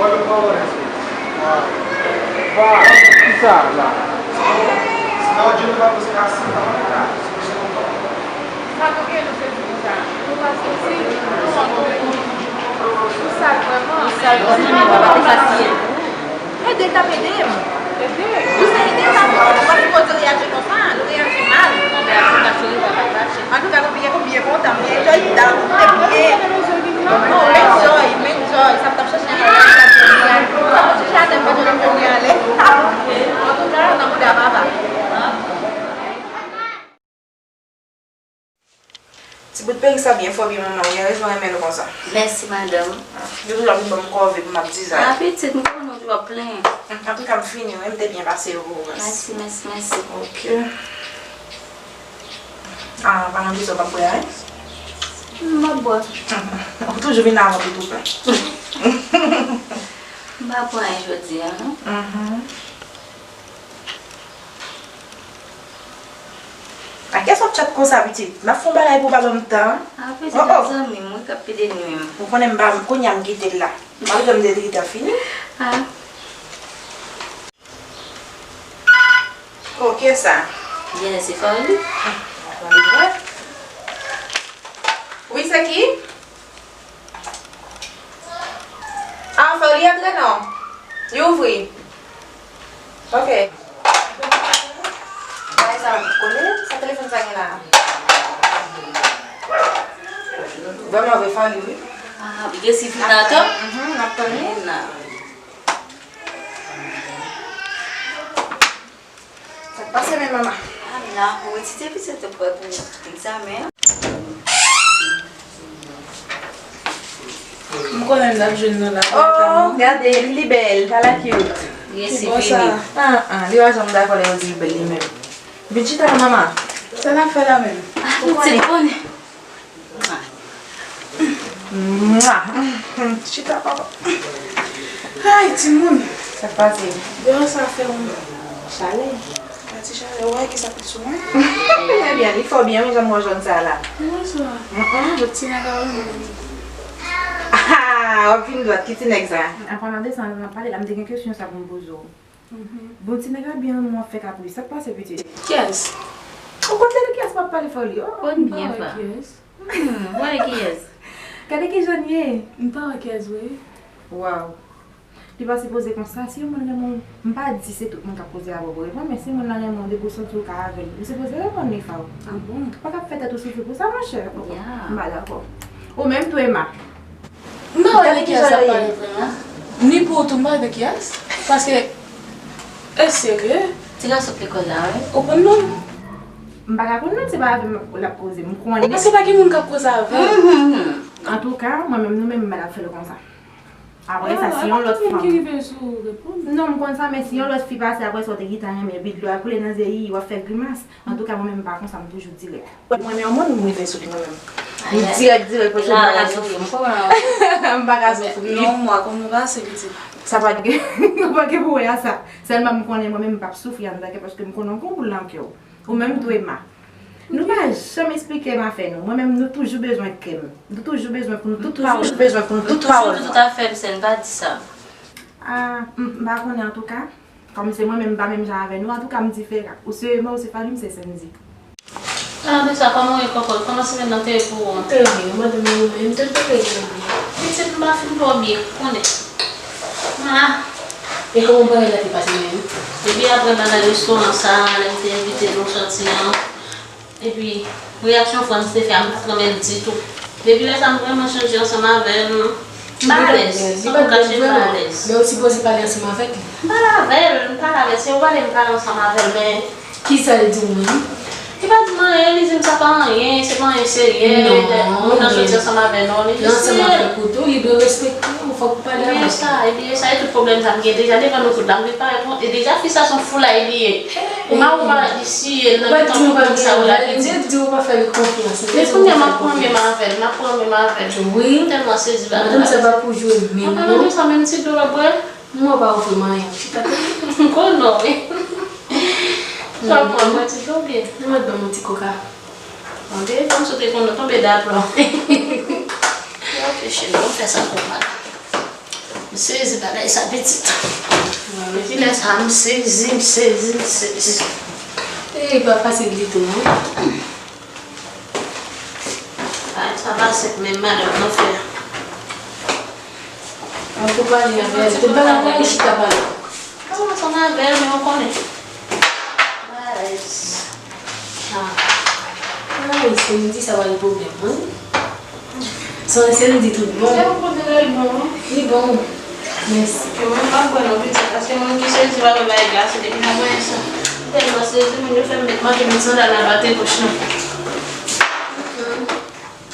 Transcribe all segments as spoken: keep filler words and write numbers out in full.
Olha o valor, hein? Vai. Ki sa la? Senão o dinheiro vai buscar assim, tá? Tá. Sabe por que não fez usar? Não faz sentido. Não, não, não. Não sabe, não é? Não sabe, não é? Ede l t ap ede m. Ede? Ou se ede l t ap ede m. Ou pa sipoze reyaji konsa. Ou reyaji mal. Antouka, nou byen, nou byen kontan. M byen enjoy, m t ap koute byen. Oh, m enjoy, m enjoy. Sa m t ap chache anvan, m t ap jwenn li a. Sa m t ap chache atè, m pa t jwenn kounye a lè. Antouka, nan bouda papa. Ti bout perik sa byen fò, byen manman, ou gen rezon renmen l konsa. Mèsi, madanm. Yo toujou ap vin ban m kòve pou m ap dizay. Ah, pitit, m konnen w ap plenyen. Antouka, m fini, wi, m te byen pase yo pou ou, mèsi. Mèsi, mèsi, mèsi. Ok. Ah, pa nan dizay w p ap bwè a, wi? M p ap bwè. Ou toujou vin avan pou tou plen. M pa pran anyen jodi a, non. Mhm. A kiyès w ap tchat konsa, pitit? M ap fè yon bagay pou w pa ban m tan. A, pitit, oh, oh, zanmi m, wi, k ap pede nwi m. Ou konnen m pa, kounye a m kite l la. M pa bezwen m te trita fini. Ah. Oh, kiyès sa? Yes, se Fally. Wi, se ki? Ah, fò li antre non. Li ouvri. Ok. Bagay sa kole, sa telefòn sa gen la? Vrèman vre, fò li, wi. Ah, gen sifinator? Mhm, n ap tann li. Sa k pase menm, mama? A la, ou retire pitit ou prè pou egzamen an. M konnen l ap jwenn nan la. Oh, gade, li bèl, pa la cute. Yes, li bon sa. Ah, ah, li pa janm dakò lè yo di l bèl li menm. Vin chita la, mama. Sa n ap fè la menm? Ah, pitit, konnen. Mwa. Chita, papa. Ay, timoun. Sa k pase? Deyò sa fè yon chalè. Yon ti chalè, ou wè ki sa ki sou mwen? Ebyen, li fò byen, wi, jan m wè jòn sa la. Bonswa. Mm, mm. Ti nèg la, wi. Ah, w ap vin dwat, ki ti nèg sa? An palan de sa, n ap pale la, m te gen kesyon sa pou m poze w. Mhm. Bon, ti nèg la byen, mwen fè kapris. Sa k pase, pitit? Kiyès? Ou konn se de kiyès m ap pale, Fally? Oh, konn byen, pa wè kiyès. Hmm, wè kiyès? Gade ki jan l ye. M pa wè kiyès vre. Waw. Li pa sipoze konsa. Si yon moun renmen w, m pa di se tout moun k ap koze avè w pou reponn, men si moun nan renmen w, depi w santi w ka avè l, ou sipoze reponn li, Fally. Ah bon? Ou pa ka ap fè tèt ou soufri pou sa, monchè. Ya. M pa dakò. Ou menm tou, Emma. M pa wè de kiyès ap pale vrèman. Ni pou ou tou, m pa wè de kiyès. Paske, e serye. Ti gason k lekòl la, wi. Ou konn non? M pa ka konn non, se pa avè m l ap koze. M konnen. Paske pa gen moun k ap koze avè l. Mhm. Antouka, mwen menm, nou menm, m pa t ap fè l konsa. Apre sa, si yon lòt fanm. Ah, pa tout moun ki rive sou ou reponn. Non, m konn sa, men si yon lòt fi pase apre sa, w te gentan renmen, epi dlo a koule nan zye, w ap fè grimas. Antouka, mwen menm, m pa konsa, m toujou dirèk. Mwen, men yon moun, m rive sou li mwen menm. M dirèk, dirèk, paske m pa ka soufri. M pa ka soufri. Nan yon mwa, kòman w pase, pitit? Sa pa gen, pa gen pou wè a sa. Sèlman m konnen mwen menm m p ap soufri anndan kè paske m konnen w gen yon boul nan kè w. Ou menm tou, Emma. Nou pa janm esplike m afè nou. Mwen menm, nou toujou bezwen kè m. Nou toujou bezwen pou nou tout pawòl. Nou toujou bezwen pou nou tout pawòl. Nou toujou di tout afè m, sè, n pa di sa. Ah, m, m pa konnen antouka. Kòm se mwen menm, m pa menm jan avè nou, antouka m diferan. Ou se Emma, ou se Fally, m se Sendy. Ah, men sa, kòman w ye, kòkòt? Kòman semèn nan te ye pou ou? Trè byen, madanm, e ou menm? Tout bagay trè byen. Pitit, m pa fin twò byen, ou konnen. Ah. E kòman bagay la te pase menm? Epi apre bagay restoran sa, lè m te envite nou sòti an, epi, reyaksyon Frantz te fè a, m pa t renmen l ditou. Depi lè sa, m vrèman chanje ansanm avè l. M pa alèz, san m kache, m pa alèz. Men ou sipoze pale ansanm avèk li. M pale avè l, m pale avè l. Se ou pale, m pale ansanm avè l, men. Kisa l di w menm? Li pa di m anyen, li di m sa pa anyen, se pa anyen serye. Non, moun nan soti ansanm avè non, li jis ansanm avèk ou tou, li dwe respekte w, fòk ou pale avèk li. Ebyen sa, ebyen sa, e tout pwoblèm sa m gen deja devan nou tout la, m vin parèt wont, e deja fi sa se yon foulay li ye. Ou pa wè isi, e nan mitan tout moun sa ou la, li di. Di w pa fè li konfyans. Men kounye a m ap pran menm avè l, m ap pran menm avè l. Wi. M tèlman sezi bagay la. Madanm, se pa pou jwe menm non. An palan de sa, menm ti dlo w ap bwè? Mwen pa ofri m anyen, chita. M konnen w, wi. W ap pran mwen ti dlo byen. Mwen ban m yon ti koka. Tonbe, kòm si w te konn tonbe daplon. Ok, cheri, m fè sa pou ou, madanm. M sezi bagay sa pitit. Depi lè sa, m sezi, m sezi, m sezi. E pa fasil ditou, non. Bagay sa pa senp menm, madanm nan fè. An pou pale avè l, tout bagay la li chita pale. Non, ansanm avè l, men ou konnen. Bagay. Ah. Ay, Sendy, sa pa gen pwoblèm, wi. Son Sendy tout bon. Se yon kote l bon, wi. Li bon. Mèsi. E mwen, m pa kwè non, pitit, paske moun ki sezi pa wè bagay glase depi nan mwen sa. M tèlman sezi, moun yo fè m met manje, met sandal nan pate goch lan.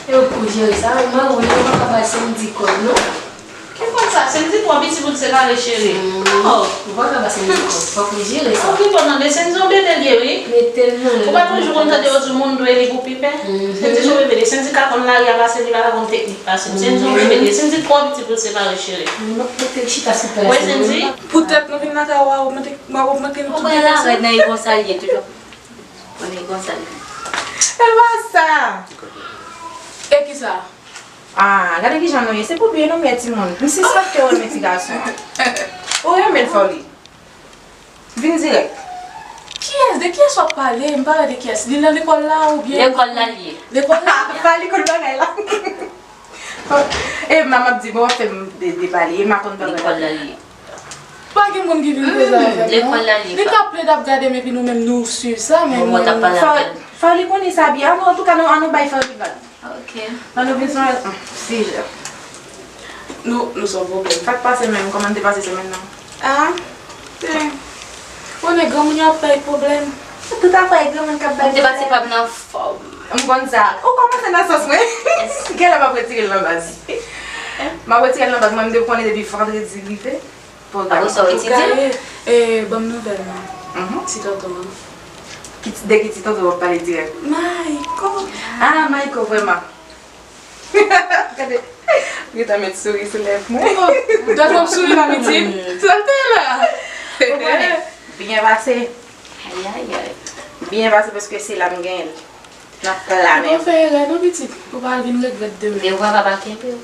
E ou pou jere sa, mwen, ou pa ka bay Sendy kòb, non. Ki konn sa, Sendy twò piti pou l separe, cheri. Oh. Ou pa ka ba Sendy kòb, fòk li jere sa. Okipe w tande, Sendy yon bebe l ye, wi. Mete l nan. Ou pa toujou konn tande yo di moun dwe li pou pipen? Sendy se yon bebe l ye, Sendy ka konn lari a pase, li pa ka konn teknik pase. Sendy se yon bebe l ye, Sendy twò piti pou l separe, cheri. Mwen mete l chita sou plas. Wi, Sendy. Poutèt nou vin nan kay ou a, ou mete, ou mete nou tout defanse. Ou wè la, rèd nan e konsa l ye toujou. Konnen konsa l ye. E pa sa. E kisa? Ah, gade kijan nou ye. Se pou byen nou ye, timoun. M sispèk ke w renmen ti gason an. Ou renmen l, Fòli. Vin dirèk. Kiyès? De kiyès w ap pale? M pa wè de kiyès. Li nan lekòl la oubyen? Lekòl la l ye. Lekòl la? Fòli konn bagay la. Emma, m ap di, bon, w ap fè m de, depale. Emma konn bagay la. Lekòl la l ye. Pa gen moun ki vin koze avè l, non. Lekòl la li. Li ka plede ap gade m epi nou menm nou swiv sa, men mwen. Fò, fò li konnen sa byen. Annou, antouka, nou, annou bay fò li vag. Ok. Annou vin sou, hmm, si je. Nou, nou se yon pwoblèm. Sa k pase menm? Kòman te pase semèn nan? Ah, eh. Konnen granmoun yo ap bay pwoblèm. Tout afè e granmoun k ap bay pwoblèm. Mwen te pase pa m nan fòm. M konn sa. Ou kòmanse nan sans mwen. Genlè m ap retire l nan baz. M ap retire l nan baz. Mwen, m te konnen depi vandredi rive. Apre sa, w etidye? Antouka, e, e, ban m nouvèl nan. Mhm. Ti tonton an. Ki ti, de ki ti tonton w ap pale dirèk? Mayko. Ah, Mayko, vrèman. Gade, gentan met souri sou lèv mwen. Oh, dat w ap souri la, pitit. Sa te la. Ou konnen, byen pase. Ay, ay, ay. Byen pase paske se la m genyen l. N ap pale la menm. Ou fè erè non, pitit. Ou pa vin regrèt demen. Men ou papa pa kenbe w.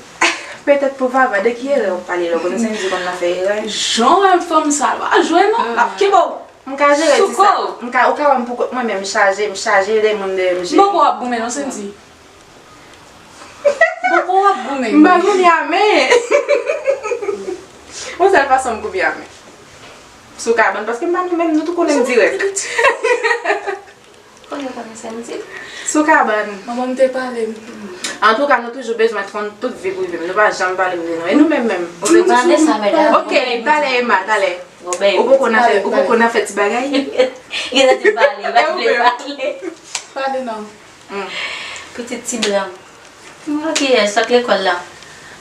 Petèt pou papa, de ki erè w ap pale la? Ou konnen Sendy konn nan fè erè. Jan w wè fanm sa, l pa jwe non. L ap kenbe w. M ka jere ti sa. M ka, ou ka wè m pou kont mwen, men m chaje, m chaje de moun dèyè m jere. M poko w ap goumen non, Sendy. M poko w ap goumen. M pa goumen a men. Yon sèl fason m goumen a men. Sou kabann, paske m pa nou menm, nou tou konnen m dirèk. Konnen, konnen sa m di. Sou kabann. Manman m te pale m. Antouka, nou toujou bezwen konn tout vi prive m. Nou pa janm pale m de nou. E nou menm menm? Ou bezwen pale sa, medam. Ok, talè, Emma, talè. Ou poko nan fè, ou poko nan fè ti bagay? Genlè te pale, pa vle pale. Pale non. Hmm. Pitit ti blan. M pa wè kiyès, sa k lekòl la.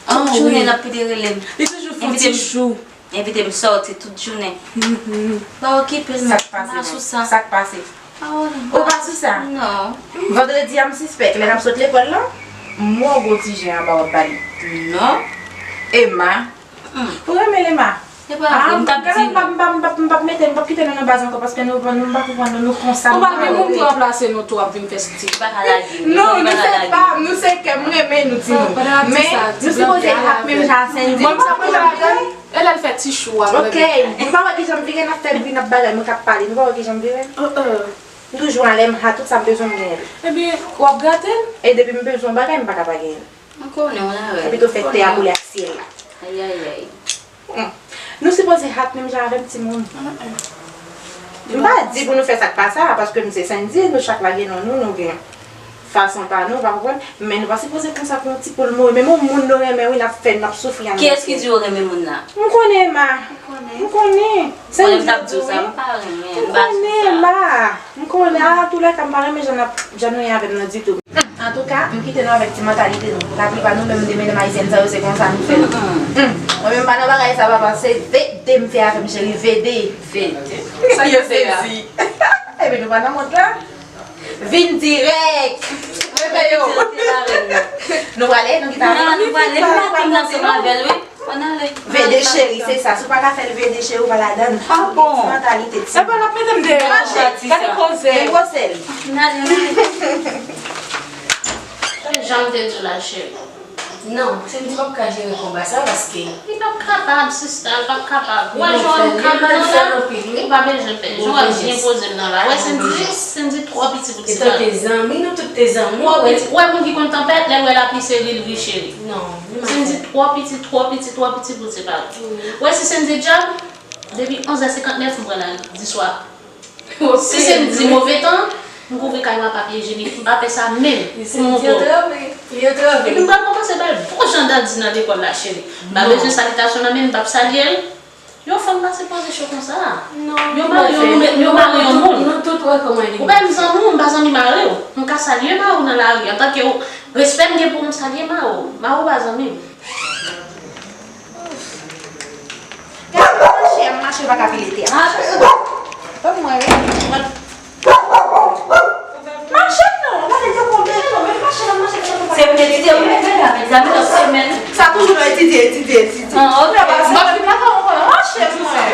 Tout jounen l ap pede rele m. Li toujou fè yon ti chou. Envite m sòti tout jounen. Mhm. Pa okipe l, m pa sou sa. Sa k pase? Ou pa sou sa? Non. Vandredi a m sispèk, lè n ap sot lekòl la, m wè w gon ti jen anba w ap bale. Non. Emma, ou renmen l, Emma? Se pa vre, m t ap di nou. M p ap, m p ap, m p ap mete, m p ap kite nou nan baz ankò paske nou, nou, m pa konprann nou, nou konsa. Ou pa gen moun pou ranplase nou tou ap vin fè stil. Ou pa ka lage nou. Non, nou se pa, nou se kè, m renmen nou, timoun. Men, nou sipoze ak menm jan a Sendy. Mwen, m pa pran ladan. E lè l fè ti chou a. Ok. Nou pa wè kijan m vire, n ap fè bri, n ap bagay, mwen k ap pale. Nou pa wè kijan m vire? M toujou anlè m ha, tout sa m bezwen m genyen l. Ebyen, w ap gate l? E depi m bezwen yon bagay, m pa ka pa genyen l. M konnen w la, wè. Ou pito fè tè a koule ak syèl la. Ayayay. Hmm. Nou sipoze hat menm jan avè m, timoun. M pa di pou nou fè sa k pa sa, paske m se Sendy, nou chak la gen non nou, nou gen fason pa nou, pa konprann? Men nou pa sipoze konsa pou yon ti poul mouri. Menm yon moun nou renmen, wi, n ap fè, n ap soufri anndan. Kiyès ki di w renmen moun nan? M konnen, Emma. M konnen. M konnen. Sendy di w, wi. M pa renmen. M konnen, Emma. M konnen. Antoulèka, m pa renmen jan n ap, jan nou ye avè m nan ditou. Antouka, m kite nou avèk ti mantalite nou. Laplipa nou menm de medam ayisyèn sa yo, se konsa nou fè l. Mwen menm pa nan bagay sa, papa, se vede m fè avè m, cheri, vede. Vede. Sa yo sezi. Epi nou pa nan mond la. Vin dirèk. Reveye w. Nou prale, nou kite avè l. Nou prale, nou pa kite ansanm avè l, wi. Ann ale. Vede cheri, se sa. Si w pa ka fè l vede cheri, ou pa ladan l. Ah bon? Ti mantalite ti. Epa, l ap mete m deyò. Mache, gade koze. Degwose l. Ann ale, ann ale. Tann jan m te di w la, cheri. Non, Sendy p ap ka jere konba sa paske. Li p ap kapab, sista, li p ap kapab. Ou wè jan w ap kalme nan la, ou pa bezwen pè. Jan w ap byen poze m nan la. Ou wè Sendy, Sendy twò piti pou ti pale. Etanke zanmi, nou tout te zanmi, ou wè. Ou wè moun ki konn tanpèt, lè l wè lapli se ri l ri cheri. Non, li mal fè. Sendy twò piti, twò piti, twò piti pou ti pale. Ou wè si Sendy djab, depi onz è senkantnèf m pran lari, di swa. Si Sendy move tan, m kouvri kay mwen ak papye ijyenik, m pa pè sa menm pou m montre w. Epi m pral kòmanse ba l bon jan dandi nan lekòl la cheri. M pa bezwen salitasyon nan men l, m p ap salye l. Yon fanm pa sipoze cho konsa. Yo mare yon moun, yo mare yon moun. Ou pa m zanmi w, m pa zanmi mari w. M ka salye mari w nan lari, antanke respè m gen pou ou, m salye mari w. Mari w pa zanmi m. Gade mache, mache pa ka pile tè. Mache. Ban m wè wi. Mache non, gade yo konbe tonbe, mache nan mache nan. Se pou te di te ou mete la, met zami nan semèn. Sa toujou nan etidye, etidye, etidye. Ah, ok. Bon, li pa ka ankò, mache mwen.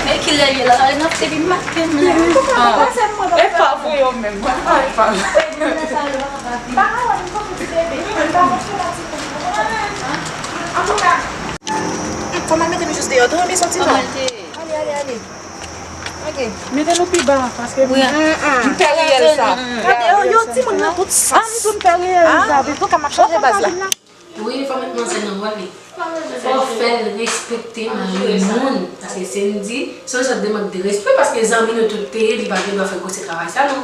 Men kilè l ye la, n ap te vin make m la. E pa pou yo menm, mwen pa e pa. Antouka, fò m al mete m jis deyò tou, wi, soti non. Ale, ale, ale. Ok. Mete nou pi ba, paske m pè reyèl sa. Gade yo, yo timoun nan tout sans. Ah, m tou m pè reyèl sa. Antouka, m ap chanje baz la. Wi, fò met manzè nan wòl li. Fò fè l respekte mari moun. Paske Sendy, se yon sòt de mank de respè, paske zanmi nou tout te ye, li pa gen dwa fè gwosè travay sa non.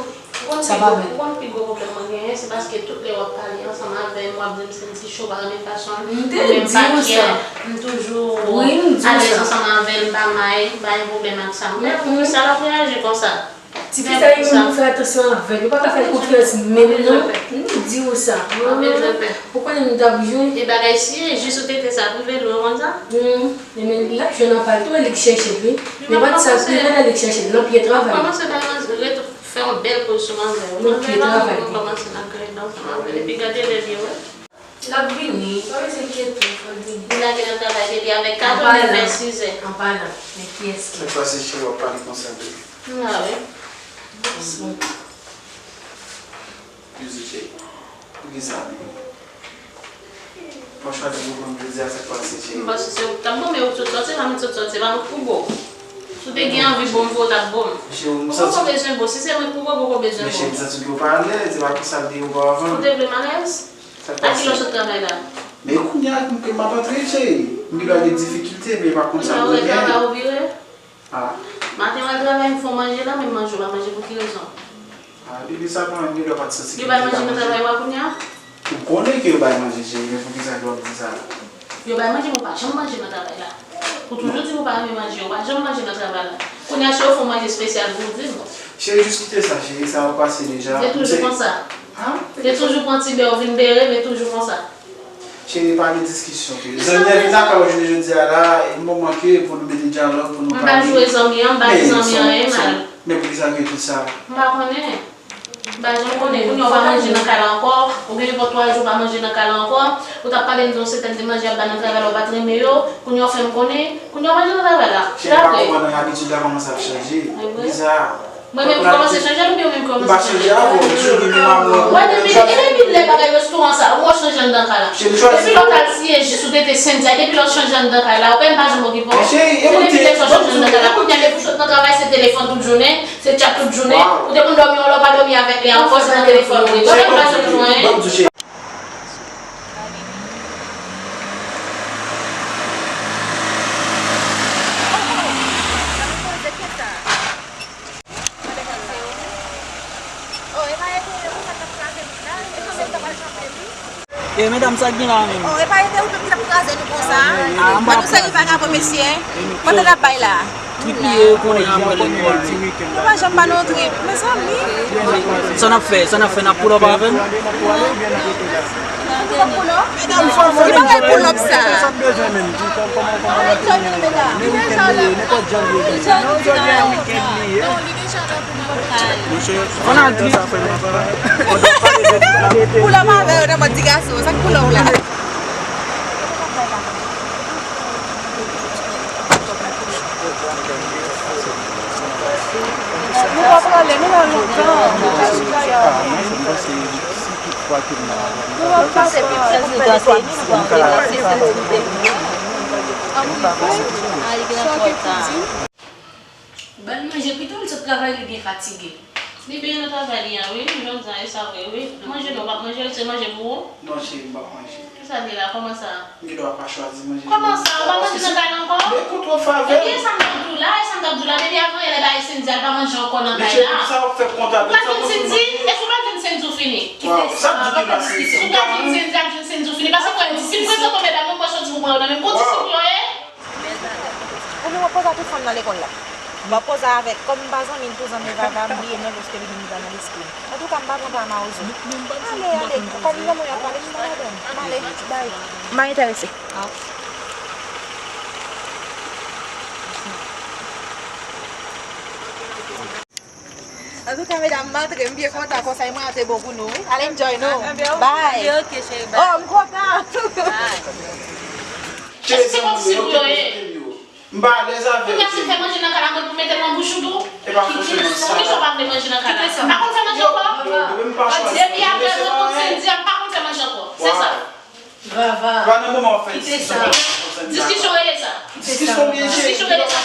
Sa pa bèl. Ou konn pi gwo pwoblèm mwen genyen, se paske tout lè w ap pale ansanm avè m, w ap di m Sendy cho, pa renmen fason l, ou menm pa kyè, m toujou alèz ansanm avè l, m pa may, m pa gen pwoblèm ak sa. Men poukisa l ap reyaji konsa? Tifi sa yo moun fè atansyon avè l, yo pa ka fè l konfyans menm non. M di w sa. Ou konnen m t ap jwe. E bagay si e jis ou te te sa prive l, ou konn sa? Humm, men l ap jwenn anpal tou, e li k chèche l wi. Nenpòt sa l prive l, e li k chèche l, nan pye travay. Kòmanse bay manzè, ret fè yon bèl poz sou manzè. Nan pye travay. Kòmanse nan kay nan fanm avè l, epi gade lè l ye wè. L ap vini, pa bezwen enkyete w, fò l vini. Li lage nan travay, se li avèk katòz, li fè sizè. An palan, men kiyès ki. Sèt fwa si cheri w ap pale konsa vre. M la wi. Doucement. Youssouche, poukisa menm? Mwen chwazi pou kòm jodi a sèt fwa si cheri. M panse se ou ki t ap bon, men ou t sot sòti, pa m t sot sòti, pa m k pou bo. Si w te gen anvi bon m pou ou t ap bon m. Cheri, ou m santi. Ou poko bezwen bo, si se mwen k pou bo, ou poko bezwen bo. Men cheri, m santi ke ou pa alèz, se pa konsa l te ye oparavan. Ou te vle m alèz? A kilè w sot travay la? Men kounye a ke m ap antre, cheri. M gen dwa gen difikilte, men e pa konn sa m dwe genyen. Kounye a ou al travay ou vire? Ah. Maten w al travay, m fè w manje la, men m manje w pa manje, pou ki rezon? Ah, depi sa pran, m gen dwa pa t santi ke m te ka manje. Yo bay manje nan travay ou a kounye a? Ou konnen ke yo bay manje, cheri, men poukisa ke w ap di sa? Yo bay manje, men w pa janm manje nan travay la. Ou toujou di m ou pa renmen manje, ou pa janm manje nan travay la. Kounye a, si yo fè w manje espesyal pou w, di m. Cheri, jis kite sa, cheri, sa ap pase deja. Se toujou konsa. Ah? Se toujou pran ti bè, ou vin bere, men toujou konsa. Cheri, pa gen diskisyon ke zanmi an vin lakay ou jounen jodi a la, e moman ke pou nou mete dyalòg, pou nou pale. M pa joure zanmi an, m pa di zanmi an anyen mal. Men poukisa ke tout sa? M pa konnen. M pa janm konnen. Kounye a ou pa manje nan kay la ankò, ou gen nenpòt twa jou ou pa manje nan kay la ankò, ou t ap pale m de yon sètèn de manje y ap bay nan travay la ou pa t renmen yo, kounye a ou fè m konnen, kounye a ou manje nan travay la. Cheri, m pa konprann non, abitid la kòmanse ap chanje. Biza. Mwen menm m kòmanse chanje l oubyen ou menm kòmanse chanje l? M pa chanje avè w, m toujou gen menm amou an pou ou. Wè depi, e depi lè bagay restoran sa, ou chanje anndan kay la. Depi lè w t al siye jis ou te te Sendy a, depi lè w chanje anndan kay la, ou kwè m pa janm okipe w? Se depi lè sa w chanje anndan kay la. Kounye a depi w sot nan travay se telefòn tout jounen, se tchat tout jounen. Ou te konn dòmi yon lè w pa dòmi avèk li ankò, se nan telefòn ou rete. Ou kwè m pa janm di w anyen? E medam, sa k gen la menm? Oh, e pa ede ou menm ki t ap kraze nou konsa. Ah, m pa nou seri vagabon mesye. Mwen te t ap bay la. Trip li ye, ou konnen, a mwen li ye. Ou pa janm ba nou trip, mezanmi. Sa n ap fè? Sa n ap fè? N ap pull up avè l? Ki bagay pull up sa? Pull up avè yo nan mòd ti gason, sa k pull up la? Nou pa prale, nou la lontan. Fwa ke m nan avè m. Nou ap pase pi plis nou pase nou pran pase sensibilite. Anpil fwa. Ay, gen twò ta. Ban manje pito, li sot travay, li byen fatige. Li byen nan travay li an, wi. Jodi a, e sa vre, wi. Manje non, w p ap manje, se manje pou ou? Non, cheri, m p ap manje. Kisa l ye la? Kòman sa? M gen dwa pa chwazi manje. Kòman sa? Ou pa manje nan kay la ankò? Men kontwòl favè. Ebyen, e sa m t ap di w la, e sa m t ap di w la. Depi avan yè lè bay Sendy a, l pa manje ankò nan kay la. Mesye, pou sa w ap fè konta, ou pa jwenn Sendy? Èske ou pa jwenn Sendy ou fini? Waw, sa m di la, Sendy. Si w pa jwenn Sendy, ap jwenn Sendy ou fini. Paske mwen di, si m prezante w medam yo, mwen soti pou pran yo nan men. Bon, ti sou yo ye. Ou menm w ap koze ak tout fanm nan lekòl la. W ap koze avèk, kòm m pa zanmi l tou, zanmi Vava, m bliye non l paske li vin nan lespri m. Antouka, m pa pran pa Mawozo. Ale, ale, kòm zanmi w ap pale, m pa ladan l. M ale, bay. M pa enterese. Antouka, medam, m antre, m byen kontan, konsèy mwen an te bon pou nou, wi. Al enjoy nou. Bay. Oh, m kontan. Èske se posib pou yo ye? M pa alèz avè w. Kounye a, si m fè manje nan kay la, mwen pou mete l nan bouch ou tou? E pa fòseman sa. Poukisa w pa vle manje nan kay la? M pa konn fè manje ankò? Depi apre rankontre Sendy a, m pa konn fè manje ankò. Se sa. Vava. Pa nan moman w ap fè diskisyon. Diskisyon rele sa. Diskisyon rele sa.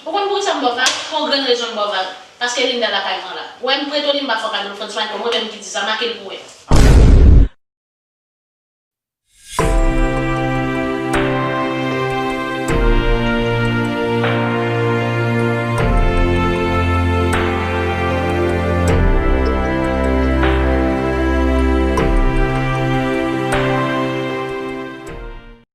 Ou konn poukisa m ba w vag? Pou yon grenn rezon m ba w vag. Paske Linda lakay mwen la. Ou wè m prete w li, m pa fè w kado l, Frantz, pa gen pwoblèm ki di sa, make l pou wè.